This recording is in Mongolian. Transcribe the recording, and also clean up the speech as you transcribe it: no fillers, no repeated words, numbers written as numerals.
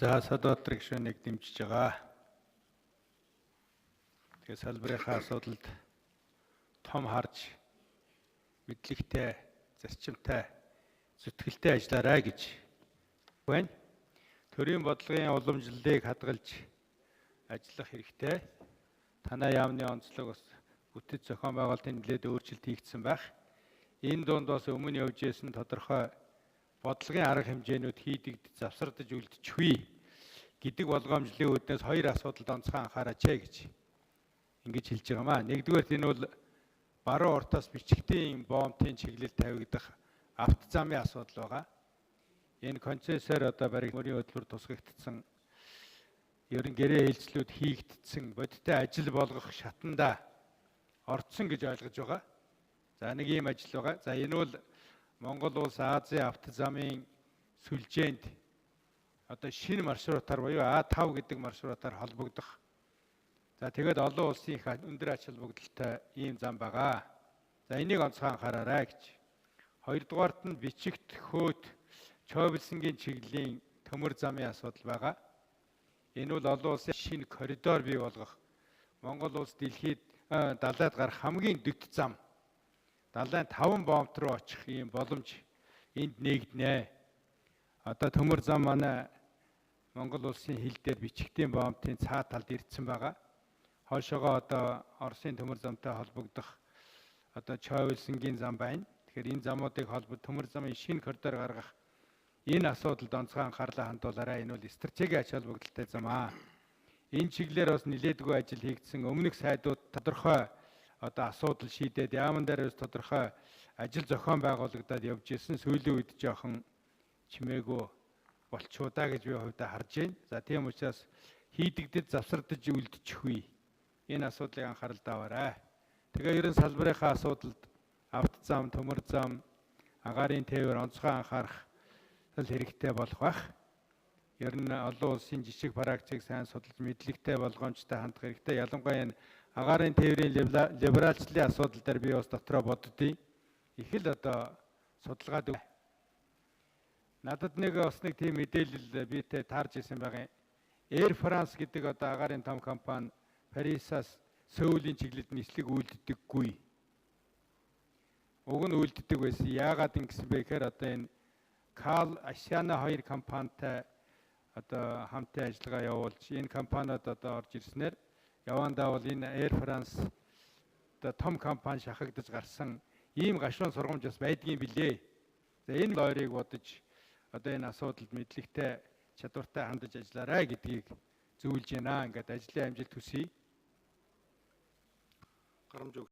За, Садбаатар гишүүнийг дэмжиж байгаа. Тэгээ салбарынхаа асуудалд том харж, мэдлэгтэй, зарчимтай, зүтгэлтэй ажиллаарай гэж байна. Төрийн бодлогын уламжлалыг хадгалж ажиллах хэрэгтэй. Танай яамны онцлог бас бүтэц зохион байгуулалтын нэлээд өөрчлөлт хийгдсэн байх. Энэ дунд бас өмнө явж исэн тодорхой бодлогын арга хэмжээнүүд хийдэгд завсардаж үлдчихвээ гэдэг болгоомжлын үүднээс хоёр асуудалд онцгой анхаараач ээ гэж ингэж хэлж байгаамаа. Нэгдүгээр, энэ бол баруун уртаас бичгтийн боомтын чиглэл тавигдах авто замын асуудал байгаа. Энэ концессоор одоо бариг мөрийн хөдөлмөр тусгагдсан, ер нь гэрээ хэлцлүүд хийгдсэн, бодиттой ажил болгох шатанда орцсон гэж ойлгож байгаа. За, нэг ийм ажил байгаа. За, энэ бол Монгол улс Азийн авто замын сүлжээнд одоо шинэ маршрутаар буюу А5 гэдэг маршрутаар холбогдох. За, тэгээд олон улсын их өндөр ач холбогдолтой ийм зам байгаа. За, энийг онцгой анхаараарай гэж. Хоёрдугаарт нь Бичигт, Хөөт, Чойболсонгийн чиглэлийн төмөр замын асуудал байгаа. Энэ бол олон улсын шинэ коридор бий болгох, Монгол улс дэлхийд далайд гарах хамгийн дөт зам. Далайн 5 боомт руу очих ийм боломж энд нээгднэ. Одоо төмөр зам манай Монгол улсын хил дээр бичгтийн боомтын цаа талд ирсэн байгаа. Хойшоогоо одоо Оросын төмөр замтай холбогдох одоо Чойболсонгийн зам байна. Тэгэхээр энэ замуудыг холбож төмөр замын шинэ коридор гаргах энэ асуудалд онцгой анхаарлаа хандуулаарай. Энэ бол стратегийн ач холбогдолтой зам аа. Энэ чиглэлээр бас нэлээдгүй ажил хийгдсэн. Өмнөх сайдууд тодорхой одоо асуудал шийдээд, яаман дээр бас тодорхой ажил зохион байгуулагдаад явж исэн. Сүүлийн үед жоохон чимээгүй болчуудаа гэж би хувьдаа харж байна. За, тийм учраас хийдэгдэд завсардаж үлдчихвээ. Энэ асуудлыг анхааралд аваарай. Тэгээ ерөн салбарынхаа асуудалд авто зам, төмөр зам, агаарын тээвэр онцгой анхаарах хэрэгтэй болох байх. Ер нь олон улсын жишг практикийг сайн судалж, мэдлэгтэй, болгоомжтой хандах хэрэгтэй. Ялангуяа энэ агаарын тээврийн либералчлалын асуудал дээр би бас дотроо боддیں۔ Их л одоо судалгаад надад нэг бас нэг тийм мэдээлэл битэй таарж исэн байгаа юм. Air France гэдэг одоо агаарын том компани Парисаас Сөүлийн чиглэлд нислэг үйлддэггүй. Уг нь үйлддэг байсан. Яагаад ингэсэн бэ гэхээр одоо энэ Кал Asiana хоёр компанитай одоо хамтын ажиллагаа явуулж, энэ компаниуд одоо орж ирснээр явандаа бол энэ Air France одоо том компани шахагдаж гарсан ийм гашуун сургамж бас байдгийн билээ. За, энэ лойрыг бодож одоо энэ асуудалд мэдлэгтэй, чадвартай хандаж ажиллаарай гэдгийг зөвлөж байна. Ингээд ажлын амжилт хүсье. Гарамж.